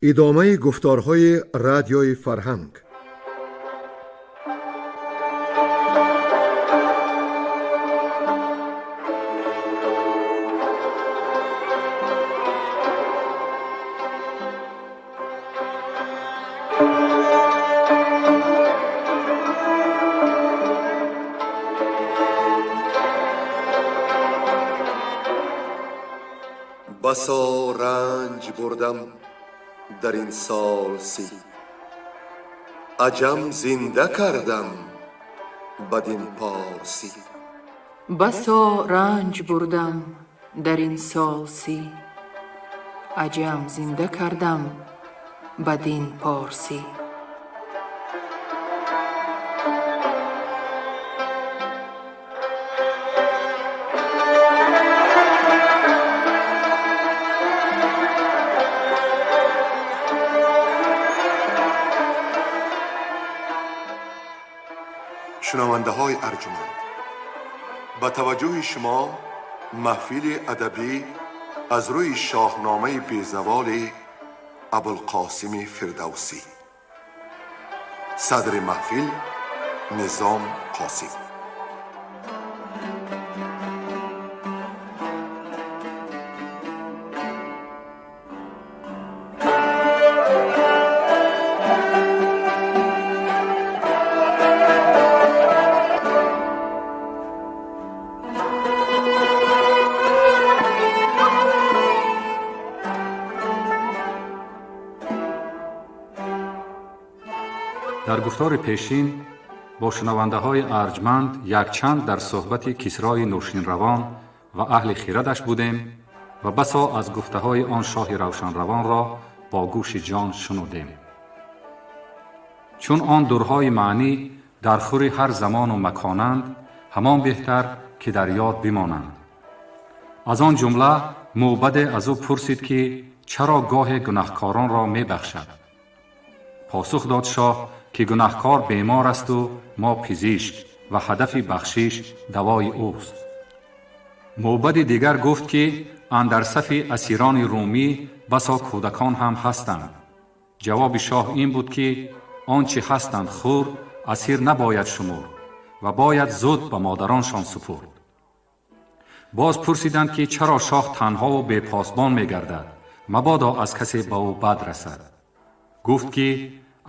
Идомаи гуфторҳои Радиои Фарҳанг. Басо ранҷ бурдам дар ин сол 30, аҷам зинда кардам бадин порсӣ. Басо ранҷ бурдам дар ин сол 30, аҷам зинда кардам бадин порсӣ. Шунавандаҳои арҷманд, ба таваҷҷӯҳи шумо маҳфили адабӣ аз рӯи шоҳномаи безаволи Абулқосими Фирдавсӣ. Садри маҳфил Низом Қосим. Дар гуфтори пешин бо шунавандаҳои арҷманд якчанд дар суҳбати Кисрои Нӯшинравон ва аҳли хирадаш будем ва басо аз гуфтаҳои он шоҳи равшанравонро бо гӯши ҷон шунудем. Чун он дурҳои маънӣ дар хури ҳар замону маконанд, ҳамон беҳтар ки дар ёд бимонанд. Аз он ҷумла мӯбаде аз ӯ пурсид, ки чаро гоҳе гунаҳкоронро мебахшад. Посух дод шоҳ, ки гунаҳкор бемор асту мо пизишк ва ҳадафи бахшиш давои ӯст. Мӯбади дигар гуфт, ки андар сафи асирони румӣ басо кӯдакон ҳам ҳастанд. Ҷавоби шоҳ ин буд, ки он чӣ ҳастанд хурд, асир набояд шумурд ва бояд зуд ба модароншон супурд. Боз пурсиданд, ки чаро шоҳ танҳову бепосбон мегардад, мабодо аз касе ба ӯ бад расад. Гуфт, ки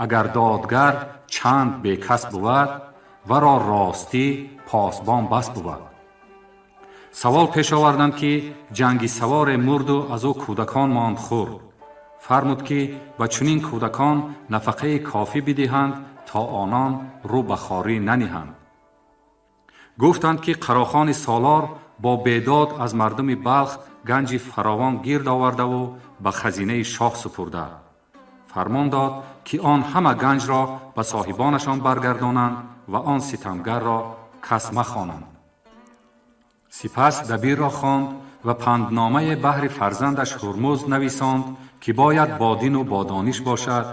агар додгар чанд бекас бувад, варо ростӣ посбон бас бувад. Савол пеш оварданд, ки ҷанги саворе мурду аз ӯ кӯдакон монд хурд. Фармуд, ки ба чунин кӯдакон нафақаи кофӣ бидиҳанд, то онон рӯ ба хорӣ наниҳанд. Гуфтанд, ки Қарохони солор бо бедод аз мардуми Балх ганҷи фаровон гирд овардаву ба хазинаи шоҳ супурда. Фармон дод, ки он ҳама ганҷро ба соҳибонашон баргардонанд ва он ситамгарро кас махонанд. Сипас дабирро хонд ва пандномае баҳри фарзандаш Ҳурмуз нависонд, ки бояд бо дину бо дониш бошад,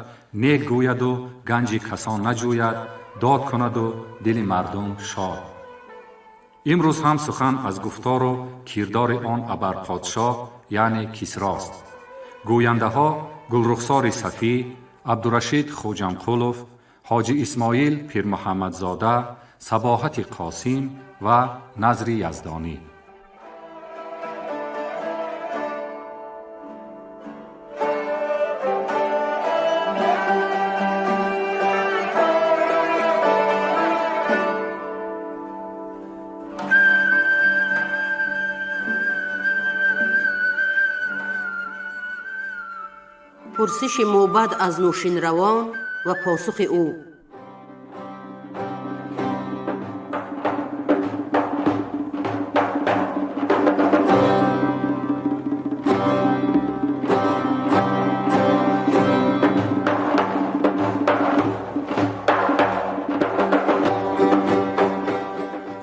нек гӯяду ганҷи касон наҷӯяд, дод кунаду дили мардум шод. Имрӯз ҳам сухан аз гуфтору кирдори он абарподшоҳ, яъне Кисрост. Гӯяндаҳо Гулрухсори Сафӣ, Абдурашид Хӯҷамқулов, Ҳоҷи Исмоил Пирмуҳаммадзода, Сабоҳати Қосим ва Назри Яздонӣ. Пурсиши мӯбад аз Нӯшинравон ва посухи ӯ.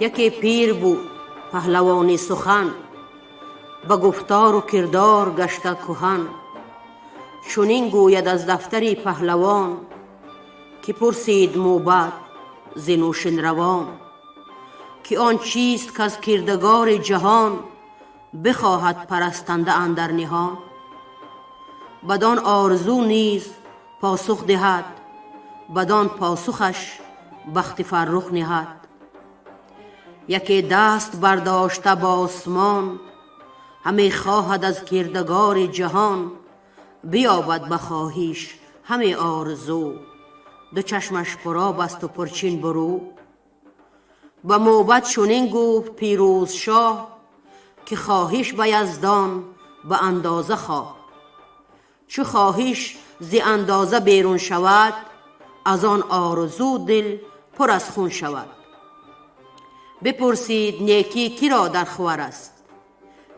Яке пир буд, паҳлавони сухан, ба гуфтору кирдор гашта куҳан. Чунин гӯяд аз дафтари паҳлавон, ки пурсид мӯбад зи Нӯшинравон, ки он чист, каз кирдагори ҷаҳон бихоҳад парастанда андар ниҳон. Бадон орзу низ посух диҳад, бадон посухаш бахти фаррух ниҳад. Яке даст бардошта ба осмон, ҳаме хоҳад аз кирдагори ҷаҳон, биёбад ба хоҳиш ҳаме орзу, ду чашмаш пуроб асту пурчин бурӯ. Ба мӯбад чунин гуфт пирӯз шоҳ, ки хоҳиш ба яздон ба андоза хоҳ. Чу хоҳиш зи андоза берун шавад, аз он орзу дил пур аз хун шавад. Бипурсид некӣ киро дар хвар аст,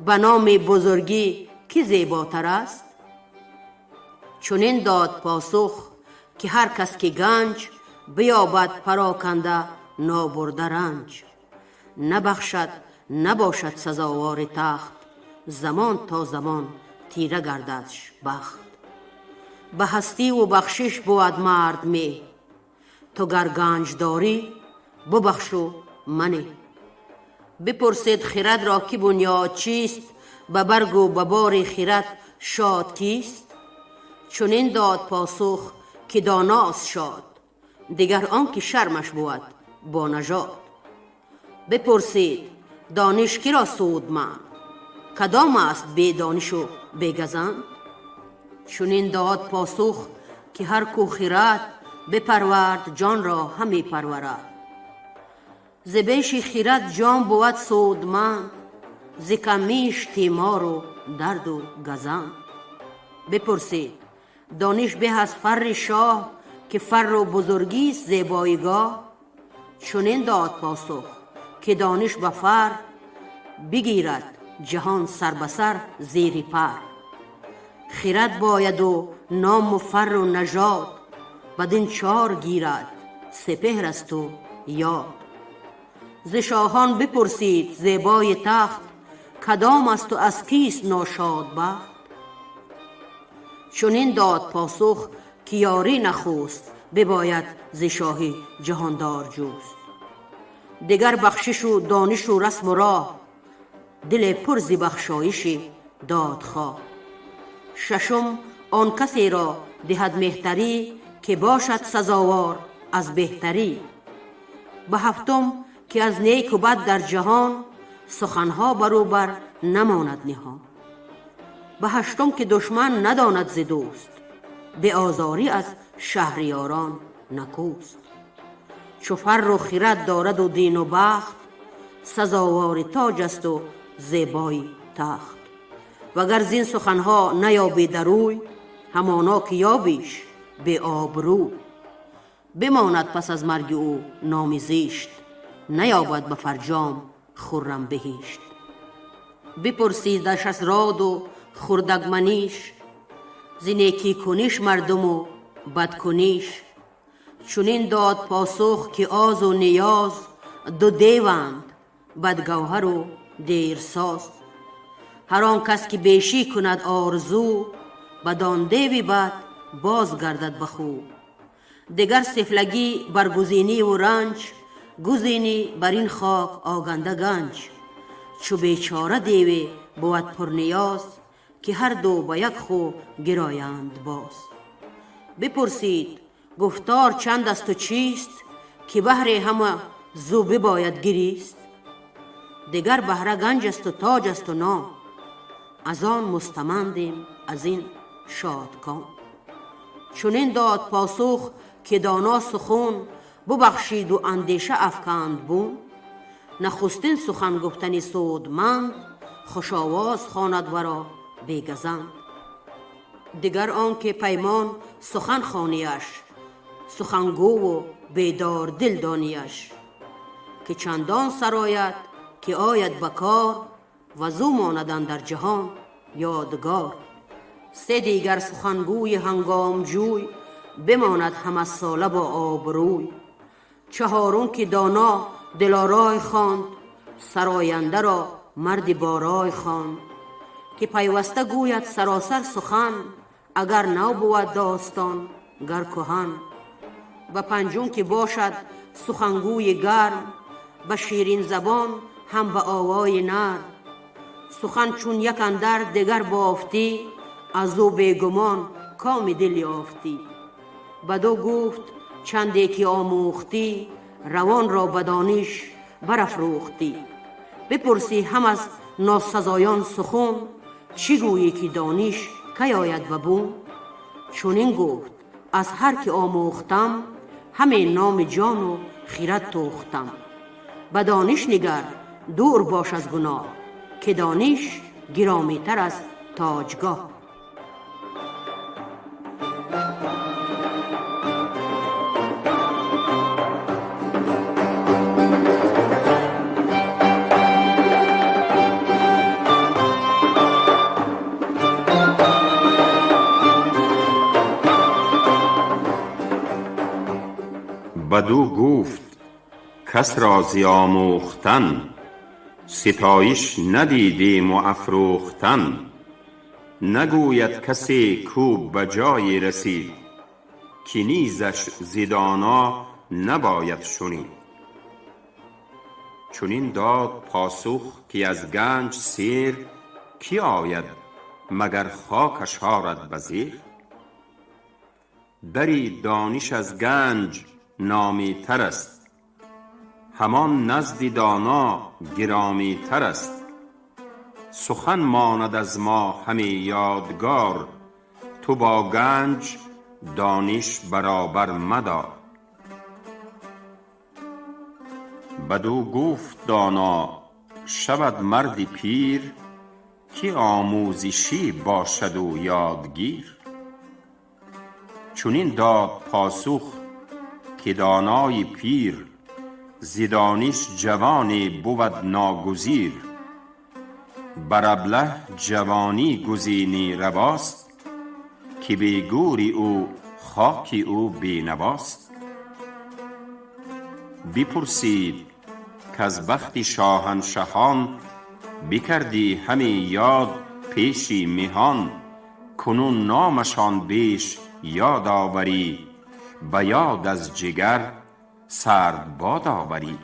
ба номи бузургӣ кӣ зеботар аст? Чунин дод посух ки ҳар кас ки ганҷ биёбад пароканда нобурда ранҷ, набахшад набошад сазовори тахт, замон то замон тира гардадш бахт. Ба ҳастиву бахшиш бувад мард меҳ, ту гар ганҷ дорӣ бубахшу манеҳ. Бипурсед хирадро ки бунёд чист, ба баргу ба бори хирад шод кист? Чунин дод посух ки доност шод, дигар он ки шармаш бувад бо нажод. Бипурсид дониш киро судманд, кадом аст бедонишу бегазанд? Чунин дод посух ки ҳар кӯ хирад бипарвард, ҷонро ҳаме парварад. Зи беши хирад ҷон бувад судманд, зи камиш тимору дарду газанд. Бипурсид дониш беҳ аз фарри шоҳ, ки фарру бузургист зебоигоҳ? Чунин дод посух ки дониш ба фар бигирад ҷаҳон сар ба сар зери пар. Хирад бояду ному фарру нажод, бадин чор гирад сепеҳр асту ёд. Зи шоҳон бипурсид зебои тахт, кадом асту аз кист ношод бахт? Чунин дод посух ки ёрӣ нахуст бибояд зи шоҳи ҷаҳондор ҷуст. Дигар бахшишу донишу расму роҳ, диле пур зи бахшоиши додхоҳ. Шашум он касеро диҳад меҳтарӣ, ки бошад сазовор аз беҳтарӣ. Ба ҳафтум ки аз неку бад дар ҷаҳон суханҳо барӯбар намонад ниҳон. Ба ҳаштум ки душман надонад зи дӯст, беозорӣ аз шаҳриёрон накӯст. Чу фарру хирад дораду дину бахт, сазовори тоҷ асту зебои тахт. Вагар зин суханҳо наёбӣ дарӯй, ҳамоно ки ёбиш беобрӯ. Бимонад пас аз марги ӯ номи зишт, наёбад ба фарҷом хуррам биҳишт. Бипурсидаш аз роду хурдакманиш, зи некӣ куниш мардуму бадкуниш. Чунин дод посух ки озу ниёз ду деванд, бадгавҳару дерсоз. Ҳар он кас ки бешӣ кунад орзу, бадон деви бад боз гардад ба хӯ. Дигар сифлагӣ баргузиниву ранҷ, гузинӣ бар ин хок оганда ганҷ. Чу бечора деве бувад пурниёз, ки ҳар ду ба як хӯ гироянд боз. Бипурсид гуфтор чанд асту чист, ки баҳре ҳама зӯ бибояд гирист? Дигар баҳра ганҷ асту тоҷ асту ном, аз он мустамандем, аз ин шодком. Чунин дод посух ки доно сухун бубахшиду андеша афканд бун. Нахустин сухан гуфтани судманд, хушовоз хонад варо бегазанд. Дигар он ки паймон сухан хонияш, сухангӯву бедордил донияш, ки чандон сарояд ки ояд ба кор, вазӯ монад андар ҷаҳон ёдгор. Се дигар сухангӯи ҳангомҷӯй бимонад ҳамасола бо обрӯй. Чаҳорум ки доно дилорой хонд, сарояндаро марди борой хонд, ки пайваста гӯяд саросар сухан, агар нав бувад достон гар кӯҳан. Ба панҷум ки бошад сухангӯи гарм, ба ширинзабон ҳам ба овои нарм. Сухан чун як андар дигар бофтӣ, Аз ӯ бегумон коми дил ёфтӣ. Бадӯ гуфт: чанде ки омӯхтӣ, равон ро ба дониш барафрӯхтӣ. Бипурсӣ ҳам аз носазоён сухан, чӣ гӯйӣ ки дониш кай ояд ба бун? Чунин гуфт: аз ҳар ки омӯхтам, ҳаме номи ҷону хирад тӯхтам. Ба дониш нигар, дур бош аз гуноҳ, ки дониш гиромитар аз тоҷгоҳ. بدو گفت کس را ز آموختن ستایش ندیدیم و افروختن. نگوید کسی کو به جایی رسید، که نیزش ز دانا نباید شنید. چنین داد پاسخ که از گنج سیر کی آید مگر خاکش آرد به زیر؟ بری دانش از گنج نامی تر است، همان نزد دانا گرامی تر است. سخن ماند از ما همی یادگار، تو با گنج دانش برابر مدار. بدو گفت دانا شود مرد پیر، که آموزشی باشد و یادگیر. چنین داد پاسخ که دانای پیر، ز دانش جوانی بود ناگزیر. بر ابله جوانی گزینی رواست، که بی گور او خاک او بی نواست. بپرسید کز بخت شاهنشهان، بکردی همی یاد پیش مهان. کنون نامشان بیش یاد آوری، به یاد از جگر سرد باد آوری.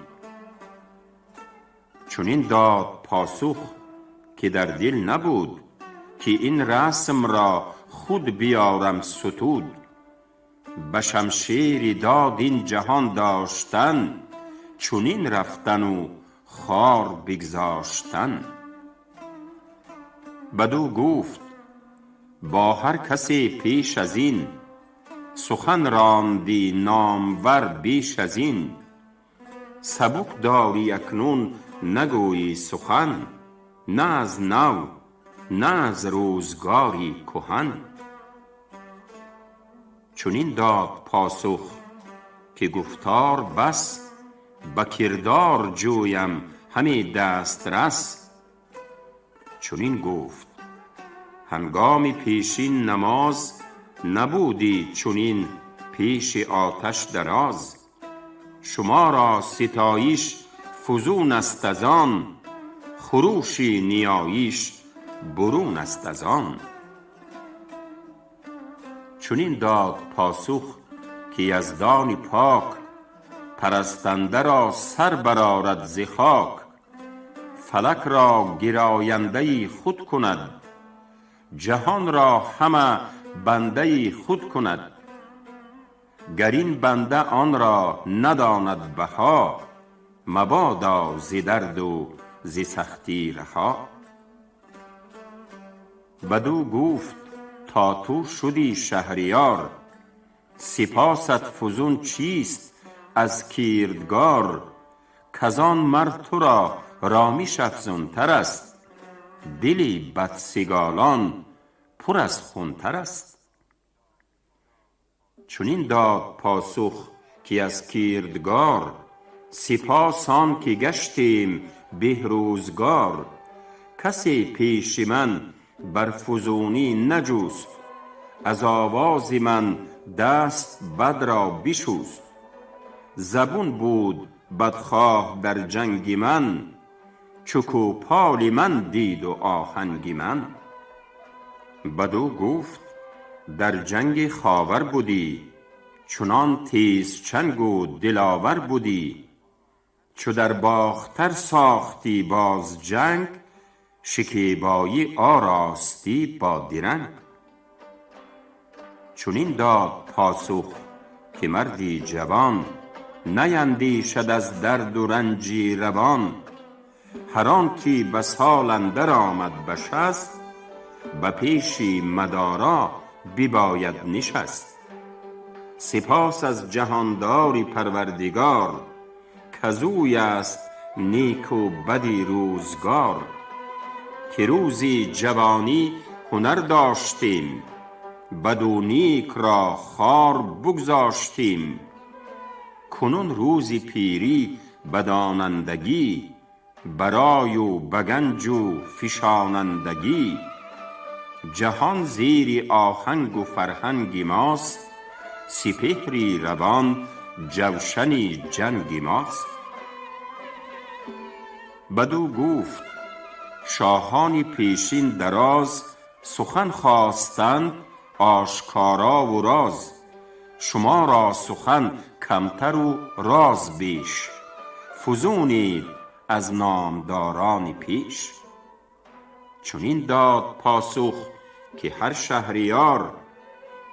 چنین داد پاسخ که در دل نبود، که این رسم را خود بیارم ستود. به شمشیر داد این جهان داشتن، چنین رفتن و خوار بگذاشتن. بدو گفت با هر کسی پیش از این، سخن راندی نامور بیش از این. سبک داری اکنون نگویی سخن، نه از نو نه از روزگاری کهن. چنین داد پاسخ که گفتار بس، به کردار جویم همی دسترس. چنین گفت هنگام پیشین نماز، نبودی چنین پیش آتش دراز. شما را ستایش فزون است از آن، خروش نیایش برون است از آن. چنین داد پاسخ که یزدان پاک، پرستنده را سر برآرد ز خاک. فلک را گراینده خود کند، جهان را همه بنده خود کند. گر این بنده آن را نداند بها، مبادا ز درد و ز سختی رها. بدو گفت تا تو شدی شهریار، سپاست فزون چیست از کردگار؟ کز آن مر تو را رامش افزونتر است، دل بدسگالان پر از خون تر است. چنین داد پاسخ که از کردگار، سپاس آن که گشتیم به روزگار. کسی پیش من بر فزونی نجست، از آواز من دست بد را بشست. زبون بود بدخواه در جنگ من، چو کوپال من دید و آهنگ من. بدو گفت در جنگ خاور بدی، چنان تیز چنگ و دلاور بدی. چو در باختر ساختی باز جنگ، شکیبایی آراستی با درنگ. چنین داد پاسخ که مردی جوان نیندیشد از درد و رنجی روان. هر آن کی به سال اندر آمد به 60، به پیشی مدارا بباید نشست. سپاس از جهانداری پروردگار، کزوی است نیک و بدی روزگار. که روزی جوانی هنر داشتیم، بد و نیک را خوار بگذاشتیم. کنون روز پیری به دانندگی، برای و به گنج و فشانندگی. جهان زیر آهنگ و فرهنگ ماست، سپهری روان جوشنی جنگ ماست. بدو گفت شاهان پیشین دراز، سخن خواستند آشکارا و راز. شما را سخن کمتر و راز بیش، فزونید از نامداران پیش. چنین داد پاسخ که هر شهریار،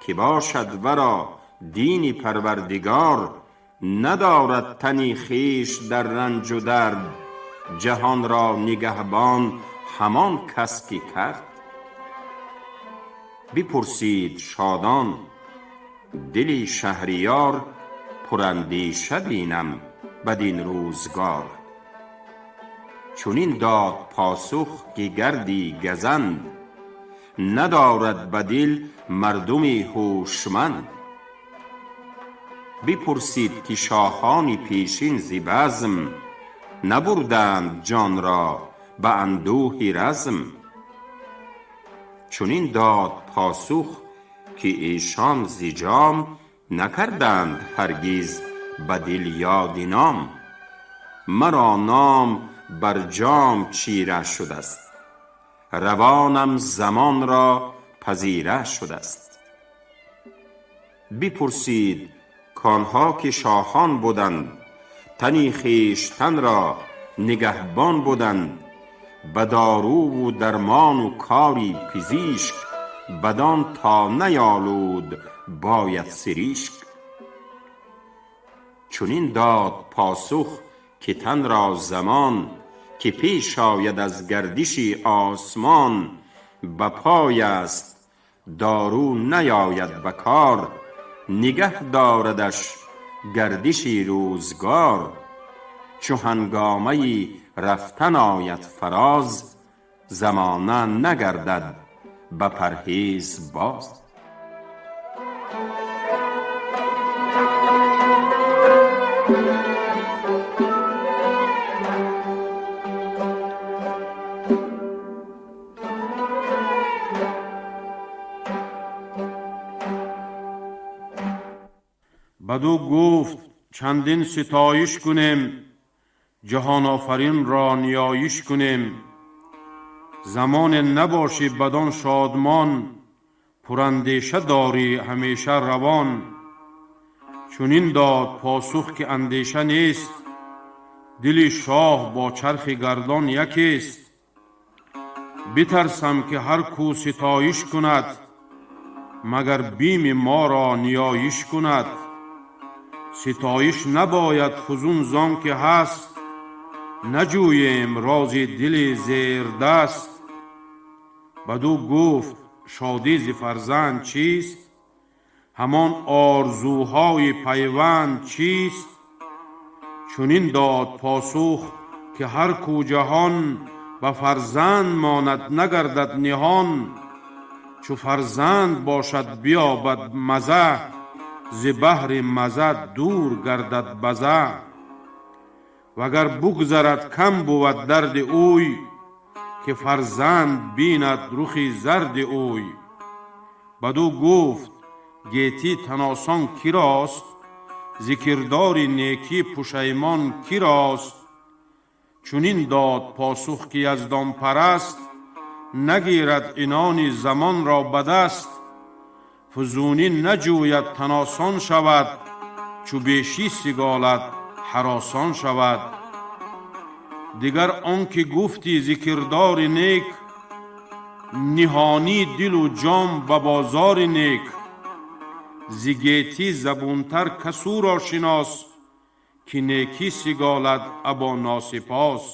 که باشد ورا دین پروردگار. ندارد تنی خویش در رنج و درد، جهان را نگهبان همان کس که کرد. بپرسید شادان دل شهریار، پراندیشه بینم بدین روزگار. چنین داد پاسخ که گردی گزند، ندارد به دل مردمی هوشمند. بپرسید که شاهان پیشین ز بزم، نبردند جان را به اندوه رزم. چنین داد پاسخ که ایشان ز جام، نکردند هرگز به دل یاد نام. مرا نام بر جام چیره شده است، روانم زمان را پذیره شده است. بپرسید کآنها که شاهان بدند، تنی خویشتن را نگهبان بدند. به دارو و درمان و کاری پزیشک، بدان تا نیالود باید سریشک. چنین داد پاسخ که تن را زمان، که پیش آید از گردش آسمان. به پای است دارو نیاید به کار، نگه داردش گردش روزگار. چو هنگامه رفتن آید فراز، زمانه نگردد به پرهیز باز. بدو گفت چندین ستایش کنیم، جهان آفرین را نیایش کنیم. زمان نباشی بدان شادمان، پراندیشه داری همیشه روان. چنین داد پاسخ که اندیشه نیست، دل شاه با چرخ گردان یکیست. بترسم که هر کو ستایش کند، مگر بیم ما را نیایش کند. ستایش نباید فزون زان که هست، نجوییم راز دل زیردست. بدو گفت شادی ز فرزند چیست، همان آرزوهای پیوند چیست. چنین داد پاسخ که هر کو جهان، به فرزند ماند نگردد نهان. چو فرزند باشد بیابد مزه، ز بهر مزه دور گردد بزه. وگر بگذرد کم بود درد اوی، که فرزند بیند رخ زرد اوی. بدو گفت گیتی تن آسان کی راست، ز کردار نیکی پشیمان کی راست. چنین داد پاسخ که یزدان پرست، نگیرد عنان زمان را به دست. فزونی نجوید تن آسان شود، چو بیشی سگالد هراسان شود. دگر آنکه گفتی ز کردار نیک، نهانی دل و جام به بازار نیک. Зи гетӣ забунтар касӯро шинос, ки некӣ сиголад або носипос.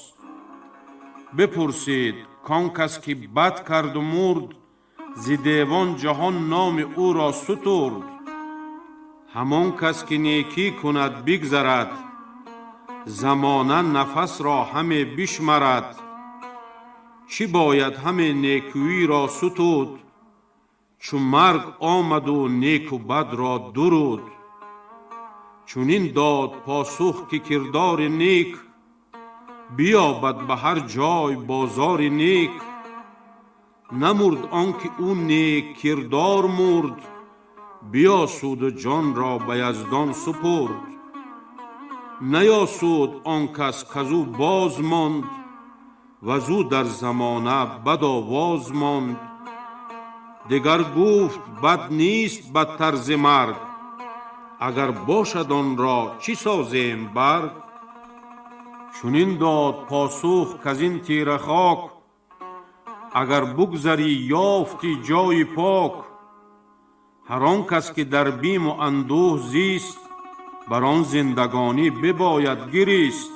Бипурсид кон кас ки бад карду мурд, зи девон ҷаҳон номи ӯро сутурд. Ҳамон кас ки некӣ кунад бигзарад, замона нафасро ҳаме бишмарад. Чӣ бояд ҳаме некӯиро сутуд, чу марг омаду неку бадро дуруд. Чунин дод посух, ки кирдори нек биёбад ба ҳар ҷой бозори нек. Намурд он ки ӯ нек кирдор мурд, биёсуду ҷонро ба Яздон супурд. Наёсуд он кас, казӯ боз монд, вазӯ дар замона бадовоз монд. Дигар гуфт: бад нест бадтар зи марг, агар бошад онро чӣ созем барг? Чунин дод посух, каз ин тира хок агар бугзарӣ, ёфтӣ ҷои пок. Ҳар он кас ки дар биму андӯҳ зист, бар он зиндагонӣ бибояд гирист.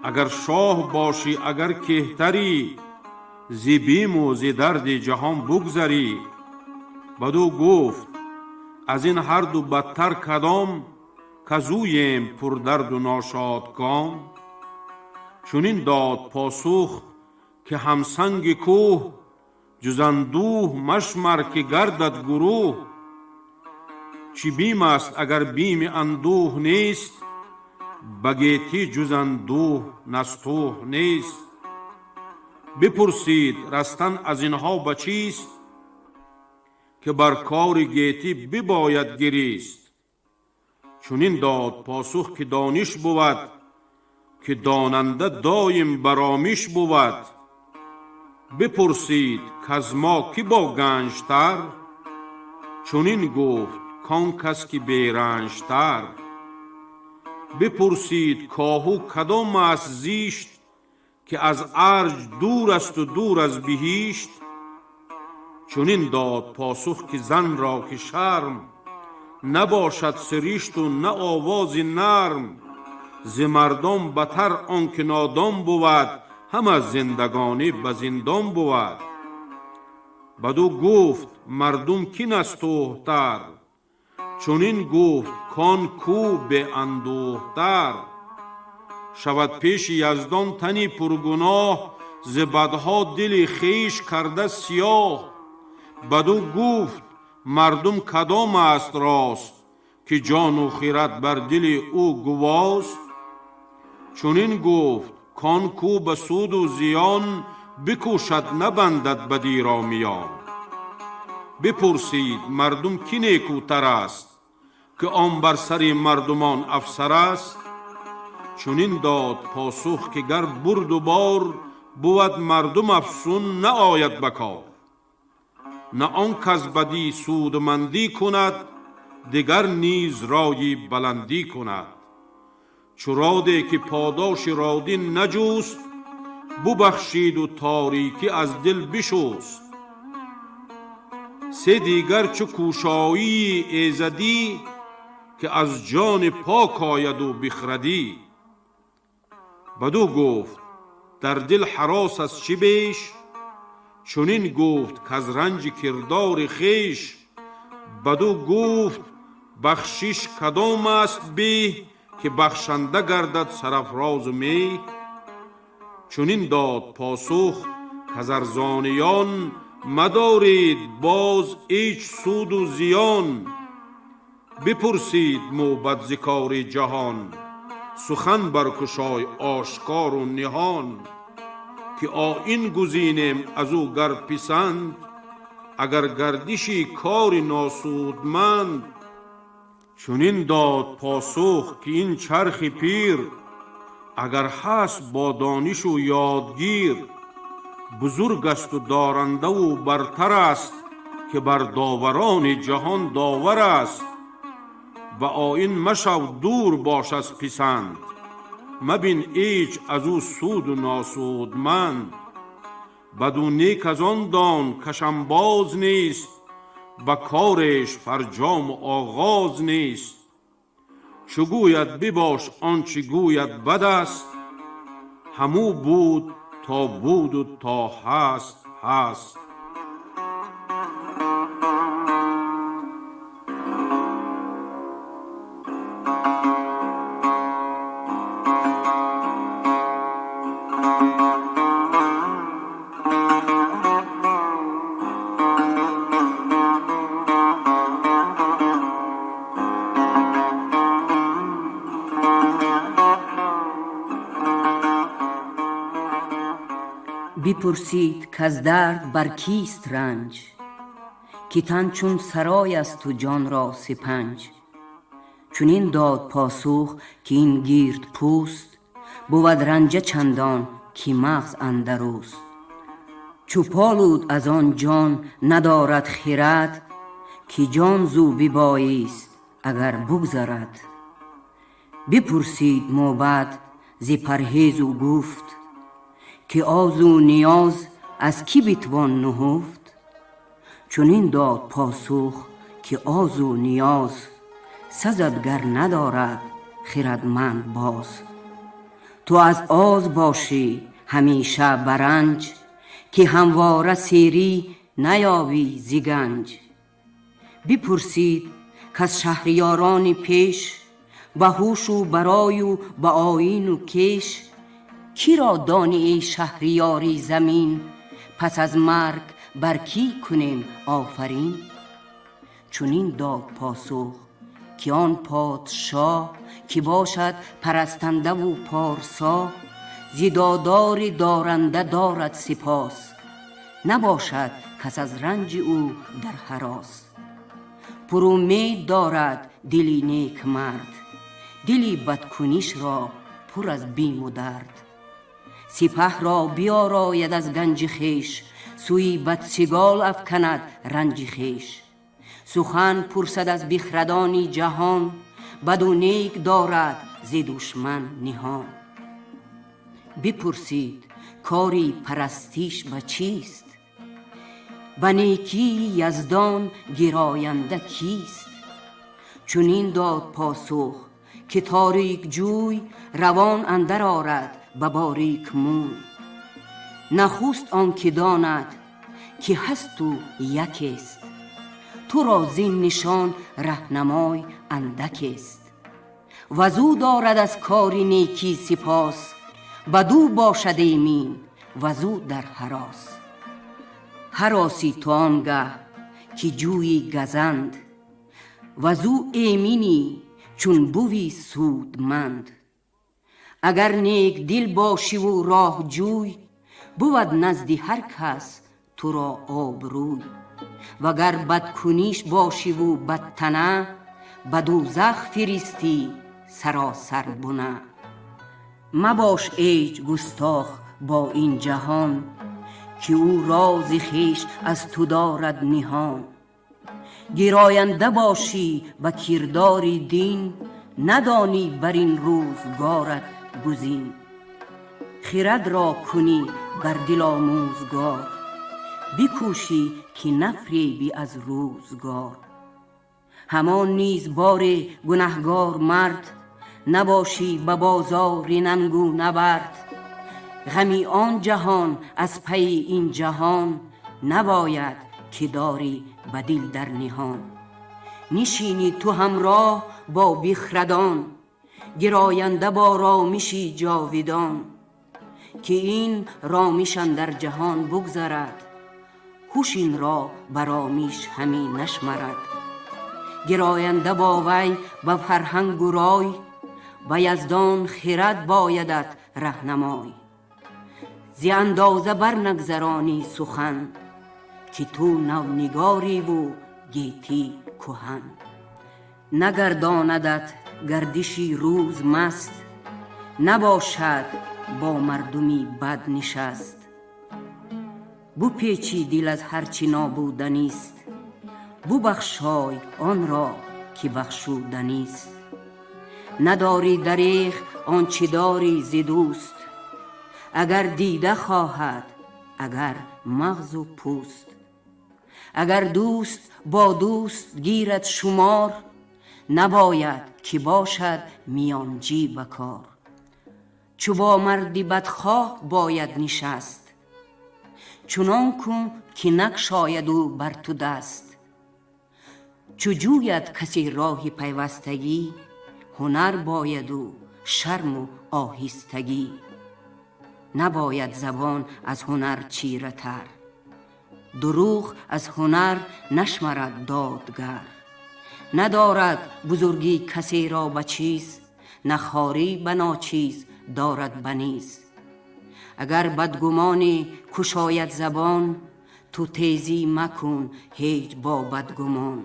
Агар шоҳ бошӣ, агар кеҳтарӣ, зи биму зи дарди ҷаҳон бугзарӣ. Бадӯ гуфт: аз ин ҳарду бадтар кадом, казӯем пурдарду ношодком? Чунин дод посух, ки ҳамсанги кӯҳ, ҷуз андӯҳ машмар, ки гардад гурӯҳ. Чӣ бим аст, агар бими андӯҳ нест? Ба гетӣ ҷуз андӯҳ настӯҳ нест. Бипурсид: растан аз инҳо ба чист, ки бар кори гетӣ бибояд гирист? Чунин дод посух, ки дониш бувад, ки донанда доим баромиш бувад. Бипурсид, каз мо кӣ бо ганҷтар? Чунин гуфт, кон кас ки беранҷтар. Бипурсид: коҳу кадом аст зишт, ки аз арҷ дур асту дур аз биҳишт? Чунин дод посух, ки занро ки шарм набошад, сиришту на овози нарм. Зи мардон батар он ки нодон бувад, ҳама зиндагонӣ ба зиндон бувад. Бадӯ гуфт: мардум кӣ настӯҳтар? Чунин гуфт, кон кӯ беандӯҳтар. Шавад пеши Яздон тани пургуноҳ, зи бадҳо дили хеш карда сиёҳ. Бадӯ гуфт: мардум кадом аст рост, ки ҷону хирад бар дили ӯ гувост? Чунин гуфт, кон кӯ ба суду зиён бикӯшад, набандад бадиро миён. Бипурсид: мардум кӣ некӯтар аст, ки он бар сари мардумон афсар аст? Чунин дод посух, ки гар бурду бор бувад, мардум афсун наояд ба кор. На он кас бадӣ судмандӣ кунад, дигар низ рои баландӣ кунад. Чу роде ки подоши родӣ наҷуст, бубахшиду торикӣ аз дил бишуст. Се дигар чу кӯшоии эзадӣ, ки аз ҷони пок ояду бихрадӣ. Бадӯ гуфт: дар дил ҳарос аз чӣ беш? Чунин гуфт, каз ранҷи кирдори хеш. Бадӯ гуфт: бахшиш кадом аст беҳ, ки бахшанда гардад сарафрозу меҳ? Чунин дод посух, каз арзониён мадоред боз ҳеҷ суду зиён. Бипурсид мӯбад зи кори ҷаҳон, сухан баркушой ошкору ниҳон, ки оин гузинем аз ӯ гар писанд, агар гардиши кори носудманд. Чунин дод посух, ки ин чархи пир агар ҳаст бо донишу ёдгир, бузург асту дорандаву бартар аст, ки бар доварони ҷаҳон довар аст. Ба оин машав, дур бош аз писанд, мабин ҳеҷ аз ӯ суду носудманд. Баду нек аз он дон, каш анбоз нест, Ба кореш фарҷому оғоз нест. Чу гӯяд бибош, он чи гӯяд бад аст. Ҳамӯ буд то буду то ҳаст ҳаст. Бипурсид, каз дард бар кист ранҷ, ки тан чун сарой асту ҷонро сипанҷ. Чунин дод посух, ки ин гирд пӯст бувад ранҷа чандон, ки мағз андаруст. Чу полуд аз он ҷон надорад хирад, ки ҷон зу бибоист, агар бугзарад. Бипурсид мӯбад зи парҳезу гуфт, ки озу ниёз аз кӣ битвон нуҳуфт? Чунин дод посух, ки озу ниёз сазад, гар надорад хирадманд боз. Ту аз оз бошӣ ҳамеша баранҷ, ки ҳамвора серӣ наёбӣ зи ганҷ. Бипурсид, каз шаҳриёрони пеш, ба ҳушу барою ба оину кеш, киро донӣ, эй шаҳриёри замин? Пас аз марг бар кӣ кунем офарин? Чунин дод посух, ки он подшоҳ, ки бошад парастандаву порсо, зи додори доранда дорад сипос, набошад кас аз ранҷи ӯ дар ҳарос. Пурумед дорад дили некмард, дили бадкунишро пур аз биму дард. Сипаҳро биёрояд аз ганҷи хеш, сӯи бадсигол афканад ранҷи хеш. Сухан пурсад аз бихрадони ҷаҳон, баду нек дорад зи душман ниҳон. Бипурсид, кори парастиш ба чист? Ба некии яздон гироянда кист? Чунин дод посух, ки торик ҷӯй равон андар орад ба борик мӯй. Нахуст он ки донад, ки ҳасту якест, туро зин нишон раҳнамой андакест. Вазӯ дорад аз кори некӣ сипос, бадӯ бошад эмин, вазӯ дар ҳарос. Ҳароси ту он гаҳ, ки ҷӯи газанд, вазӯ эминӣ, чун буви судманд. Агар нек дил бошиву роҳҷӯй, бувад назди ҳар кас туро обрӯй. Вагар бадкуниш бошиву бадтана, ба дӯзах фиристӣ саросар буна. Мабош эҷ густох бо ин ҷаҳон, ки ӯ рози хеш аз ту дорад ниҳон. Гироянда бошӣ ба кирдори дин, надонӣ бар ин рӯзгорат гузин. Хирадро кунӣ бар дил омӯзгор, бикӯшӣ, ки нафребӣ аз рӯзгор. Ҳамон низ боре гунаҳгор мард набошӣ, ба бозори нангу набард. Ғами он ҷаҳон аз пайи ин ҷаҳон набояд, ки дорӣ ба дил дар ниҳон. Нишинӣ ту ҳамроҳ бо бихрадон, гироянда бо ромиши ҷовидон, ки ин ромиш андар ҷаҳон бугзарад, ҳуш инро ба ромиш ҳамӣ нашмарад. Гироянда бо вай ба фарҳангу рой, ба яздон хирад боядат раҳнамой. Зи андоза барнагзаронӣ сухан, ки ту навнигориву гетӣ куҳан. Нагардонадат гардиши рӯз маст, набошад бо мардуми бад нишаст. Бупечӣ дил аз ҳар чӣ нобуданист, бубахшой онро, ки бахшуданист. Надорӣ дареғ он чӣ дорӣ зи дӯст, агар дида хоҳад, агар мағзу пӯст. Агар дӯст бо дӯст гирад шумор, набояд ки бошад миёнҷӣ ба кор. Чу бо марди бадхоҳ бояд нишаст, чунон кун ки накшояд ӯ бар ту даст. Чу ҷӯяд касе роҳи пайвастагӣ, ҳунар бояду шарму оҳистагӣ. Набояд забон аз ҳунар чиратар, дурӯғ аз ҳунар нашмарад додгар. Надорад бузургӣ касеро ба чиз, на хорӣ ба ночиз дорад ба низ. Агар бадгумоне кушояд забон, ту тезӣ макун ҳеҷ бо бадгумон.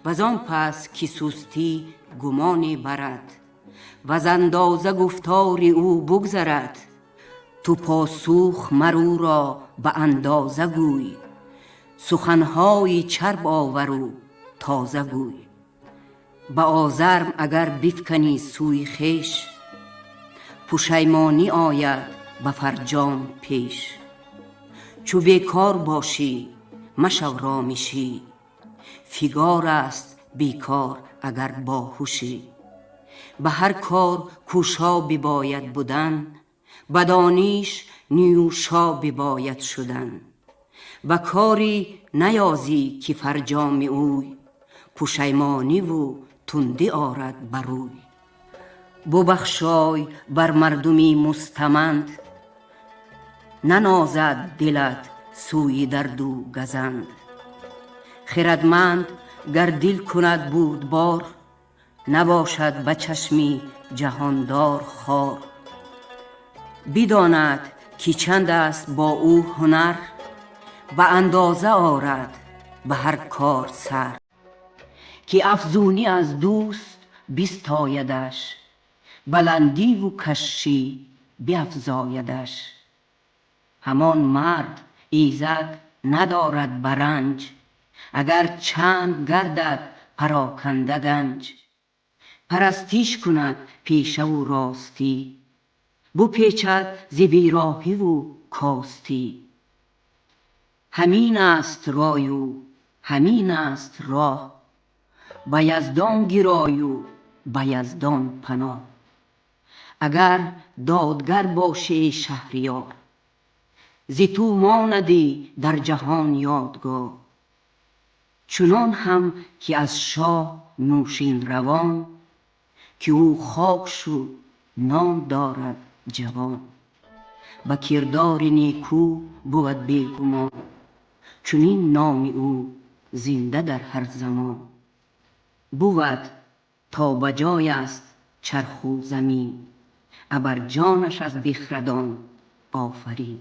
Вазон пас ки сустӣ гумоне барад, ваз андоза гуфтори ӯ бугзарад, ту посух мар ӯро ба андоза гӯй, суханҳои чарб овару тоза гӯй. Ба озарм агар бифканӣ сӯи хеш, пушаймонӣ ояд ба фарҷом пеш. Чу бекор бошӣ машав ромишӣ, фигор аст бекор агар боҳушӣ. Ба ҳар кор кӯшо бибояд будан, ба дониш нюшо бибояд шудан. Ба корӣ наёзӣ ки фарҷоми ӯй, пушаймониву тундӣ орад бар ӯй. Бубахшой бар мардуми мустаманд, нанозад дилат сӯи дарду газанд. Хирадманд гар дил кунад бурдбор, набошад ба чашми ҷаҳондор хор. Бидонад ки чанд аст бо ӯ ҳунар, ба андоза орад ба ҳар кор сар. Ки афзунӣ аз дӯст бистоядаш, баландиву кашшӣ биафзоядаш. Ҳамон мард иззат надорад ба ранҷ, агар чанд гардад пароканда ганҷ. Парастиш кунад пешаву ростӣ, бупечад зи бероҳиву костӣ. Ҳамин аст рою ҳамин аст роҳ, ба яздон гирою ба яздон паноҳ. Агар додгар бошӣ шаҳриёр, зи ту монадӣ дар ҷаҳон ёдгор. Чунон ҳам ки аз шоҳ нӯшин равон, ки ӯ хок шуд ном дорад ҷавон. Ба кирдори некӯ бувад бегумон, чунин номи ӯ зинда дар ҳар замон. Бувад то ба ҷой аст чарху замин, абар ҷонаш аз бехрадон офарин.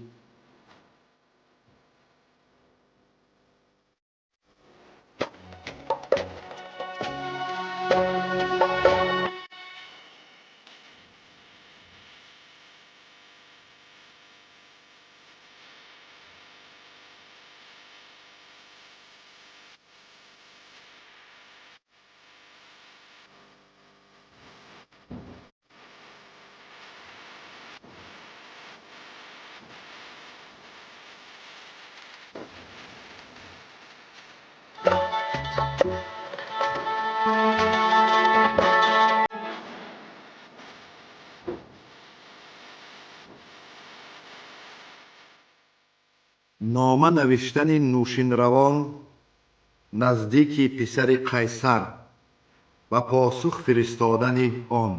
Нома навиштани Нӯшинравон наздики писари Қайсар ва посух фиристодани он.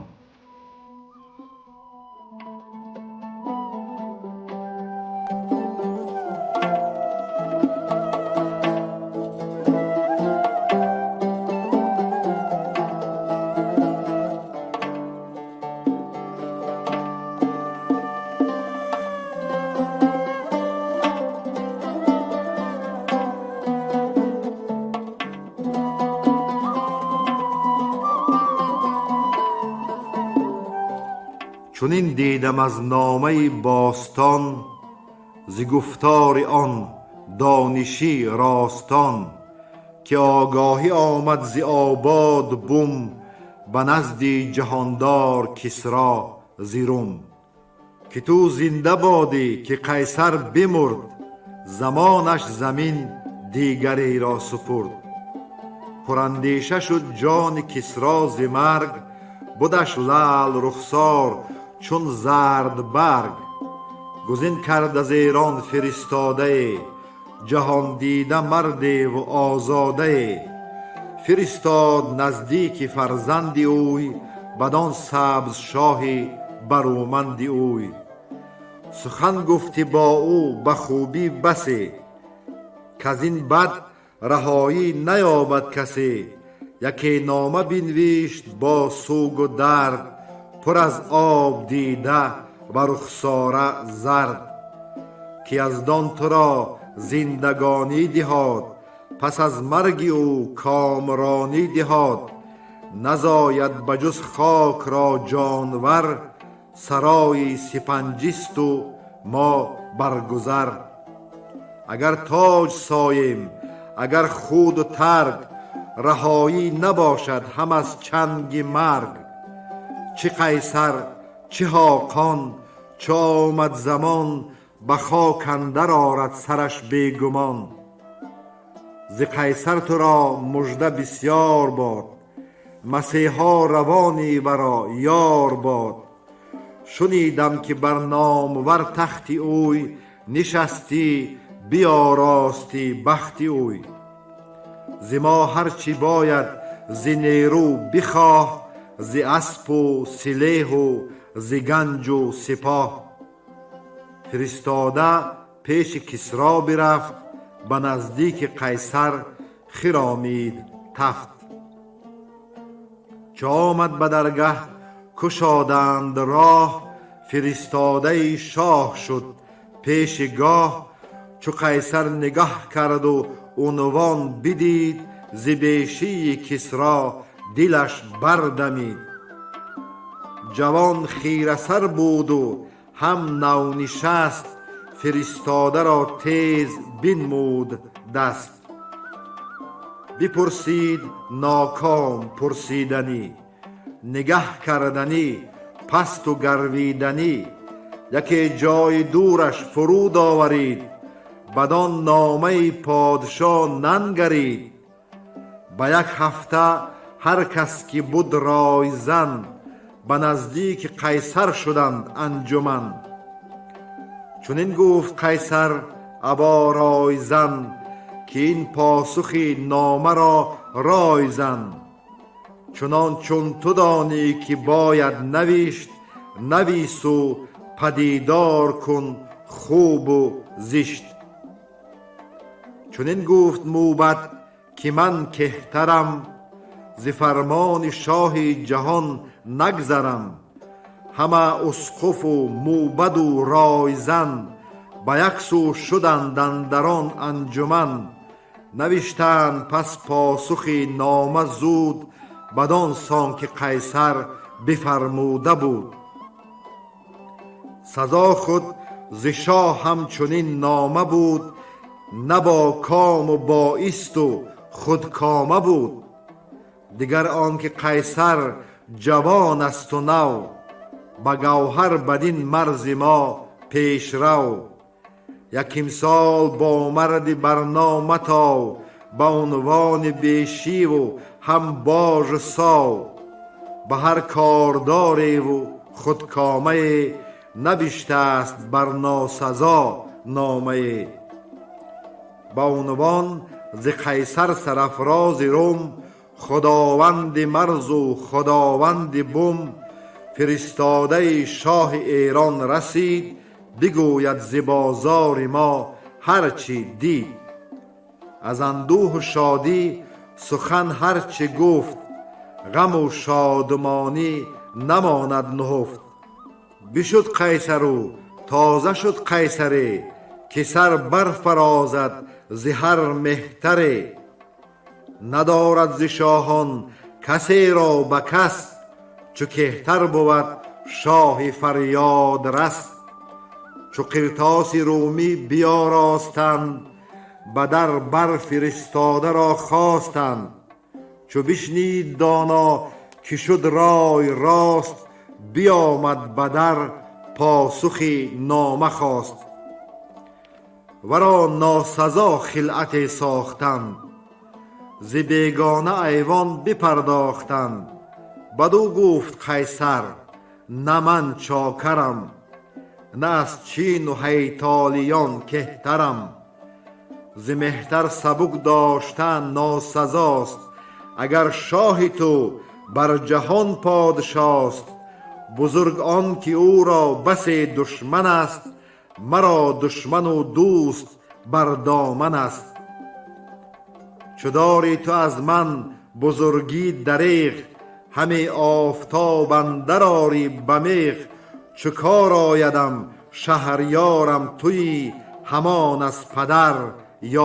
Чунин дидам аз номаи бостон, зи гуфтори он донишӣ ростон, ки огаҳӣ омад зи обод бум, ба назди ҷаҳондор Кисро зи Рум. Ки ту зинда бодӣ ки Қайсар бимурд, замонаш замин дигаре ро супурд. Пурандеша шуд ҷони Кисро зи марг, будаш лаъл рухсор чун зард барг. Гузин кард аз Эрон фиристодае, ҷаҳондида мардеву озодае. Фиристод наздики фарзанди ӯй, бадон сабз шоҳи баруманди ӯй. Сухан гуфтӣ бо ӯ ба хубӣ басе, каз ин бад раҳоӣ наёбад касе. Яке нома бинвишт бо сугу дард, пур аз об дида ва рухсора зард, ки яздон туро зиндагонӣ диҳод, пас аз марги ӯ комронӣ диҳод. Назояд ба ҷуз хок ро ҷонвар, сарои сипанҷисту мо баргузар. Агар тоҷ соем, агар худу тарг, раҳоӣ набошад ҳам аз чанги марг. Чӣ қайсар, чӣ ҳоқон, чу омад замон, ба хок андар орад сараш бегумон. Зи қайсар туро мужда бисёр бод, масеҳо равони варо ёр бод. Шунидам ки бар номвар тахти ӯй нишастӣ, биёростӣ бахти ӯй. Зи мо ҳарчи бояд зи нерӯ бихоҳ, зи аспу силеҳу зи ганҷу сипоҳ. Фиристода пеши Кисро бирафт, ба наздики қайсар хиромид тафт. Чу омад ба даргаҳ, кушоданд роҳ, фиристодаи шоҳ шуд пеши гоҳ. Чу қайсар нигаҳ карду унвон бидид, зи бешии Кисро дилаш бардамид. Ҷавон хирасар буду ҳам навнишаст, фиристодаро тез бинмуд даст. Бипурсид ноком пурсиданӣ, нигаҳ карданӣ, пасту гарвиданӣ. Яке ҷои дураш фуруд оварид, бадон номаи подшоҳ нангарид. Ба як ҳафта ҳар кас ки буд ройзан, ба наздики қайсар шуданд анҷуман. Чунин гуфт қайсар або ройзан, ки ин посухи номаро рой зан. Чунон чун ту донӣ ки бояд навишт, навису падидор кун хубу зишт. Чунин гуфт мӯбад, ки ман кеҳтарам, зи фармони шоҳи ҷаҳон нагзарам. Ҳама усқуфу мӯбаду ройзан ба як сӯ шуданд андар он анҷуман. Навиштанд пас посухи нома зуд, бадон сон ки қайсар бифармуда буд. Сазо худ зи шоҳ ҳамчунин нома буд, на бо кому боисту худкома буд. Дигар он ки қайсар ҷавон асту нав, ба гавҳар бадин марзи мо пешрав. Якимсол бо марди барно матов, ба унвони бешиву ҳам божу сов. Ба ҳар кордореву худкомае навиштааст бар носазо номае. Ба унвон зи қайсар сарафрози Рум, худованди марзу худованди бум, фиристодаи шоҳи Эрон расид, бигӯяд зи бозори мо ҳарчи дид. Аз андӯҳу шодӣ сухан ҳарчи гуфт, ғаму шодмонӣ намонад нуҳуфт. Бишуд қайсару тоза шуд қайсаре, ки сар барфарозад зи ҳар меҳтаре. Надорад зи шоҳон касеро ба кас, чу кеҳтар бувад шоҳи фарёдрас. Чу қиртоси румӣ биёростанд, ба дар бар фиристодаро хостанд. Чу бишнид доно ки шуд рой рост, биёмад ба дар, посухи нома хост. Варо носазо хилъате сохтанд, зи бегона айвон бипардохтанд. Бадӯ гуфт Қайсар: на ман чокарам, на аз чину ҳайтолиён кеҳтарам. Зи меҳтар сабук доштан носазост, агар шоҳи ту бар ҷаҳон подшост. Бузург он ки ӯро басе душман аст, маро душману дӯст бар доман аст. Чу дорӣ ту аз ман бузургӣ дареғ, ҳаме офтоб андар орӣ ба меғ. Чу кор оядам, шаҳриёрам туӣ, ҳамон аз падар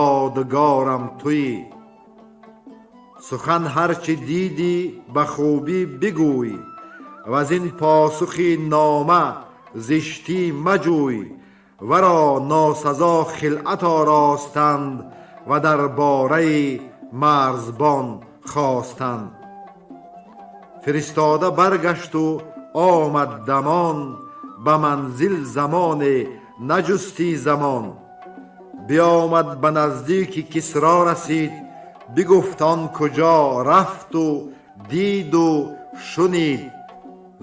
ёдгорам туӣ. Сухан ҳарчи дидӣ ба хубӣ бигӯй, ваз ин посухи нома зиштӣ маҷӯй. Варо носазо хилъат оростанд ва дар бораи марзбон хостанд. Фиристода баргашту омад дамон, ба манзил замоне наҷустӣ замон. Биомад, ба наздики Кисро расид, бигуфт он куҷо рафту диду шунид.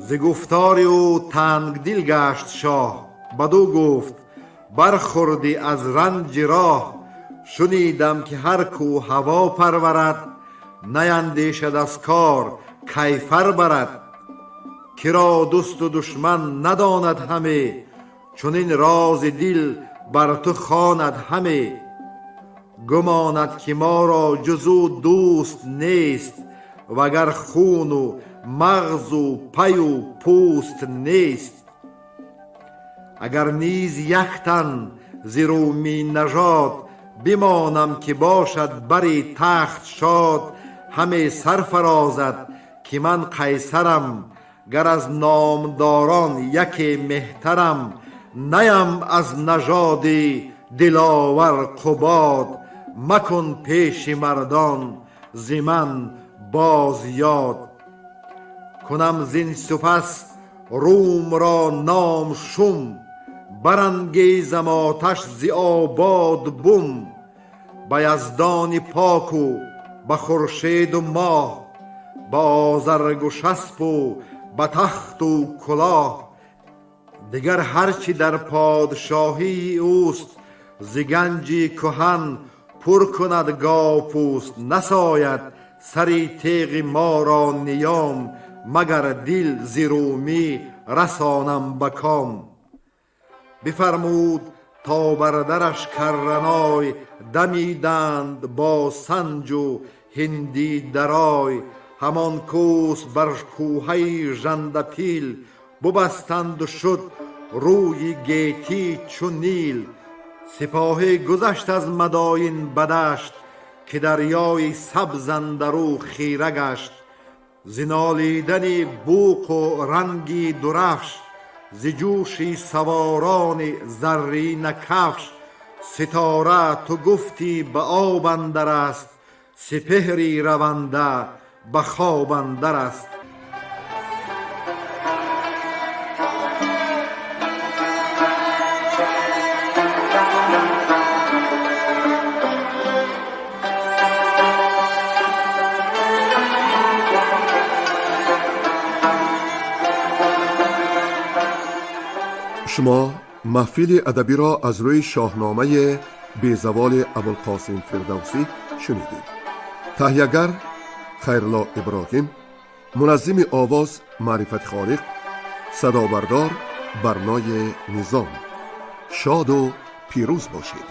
Зи гуфтори ӯ тангдил гашт шоҳ, бадӯ гуфт: бархӯрдӣ аз ранҷи роҳ. Шунидам ки ҳар кӯ ҳаво парварад, наяндешад аз кор кайфар барад. Киро дӯсту душман надонад ҳаме, чунин рози дил бар ту хонад ҳаме. Гумонад ки моро ҷуз ӯ дӯст нест, вагар хуну мағзу паю пӯст нест. Агар низ як тан зи румӣ нажод бимонам, ки бошад бари тахт шод. Ҳаме сарфарозад ки ман қайсарам, гар аз номдорон яке меҳтарам. Наям аз нажоди Диловар Қубод, макун пеши мардон зи ман боз ёд. Кунам зин супас Румро ном шум, барангезам оташ зи обод бум. Ба Яздони поку ба хуршеду моҳ, ба Озаргушаспу ба тахту кулоҳ. Дигар ҳарчи дар подшоҳии ӯст, зи ганҷи куҳан пур кунад говпӯст. Насояд сари теғи моро ниём, магар дил зи румӣ расонам ба ком. Бифармуд то бар дараш карраной дамиданд бо санҷу ҳиндӣ дарой. Ҳамон кӯст бар кӯҳаи жандапил бубастанду шуд рӯи гетӣ чу Нил. Сипоҳе гузашт аз Мадоин ба дашт, ки дарёи сабз андарӯ хира гашт. Зи нолидани бӯқу ранги дурафш, зи ҷӯши саворони заррина кафш. Ситора ту гуфтӣ ба об андар аст, сипеҳри раванда ба хоб андар аст. Шумо маҳфили адабиро аз рӯи Шоҳномаи безаволи Абулқосим Фирдавсӣ шунидед. Таҳиягар Хайрулло Иброҳим, муназзими овоз Маърифати Холиқ, садобардор Барнои Низом. Шоду пирӯз бошед.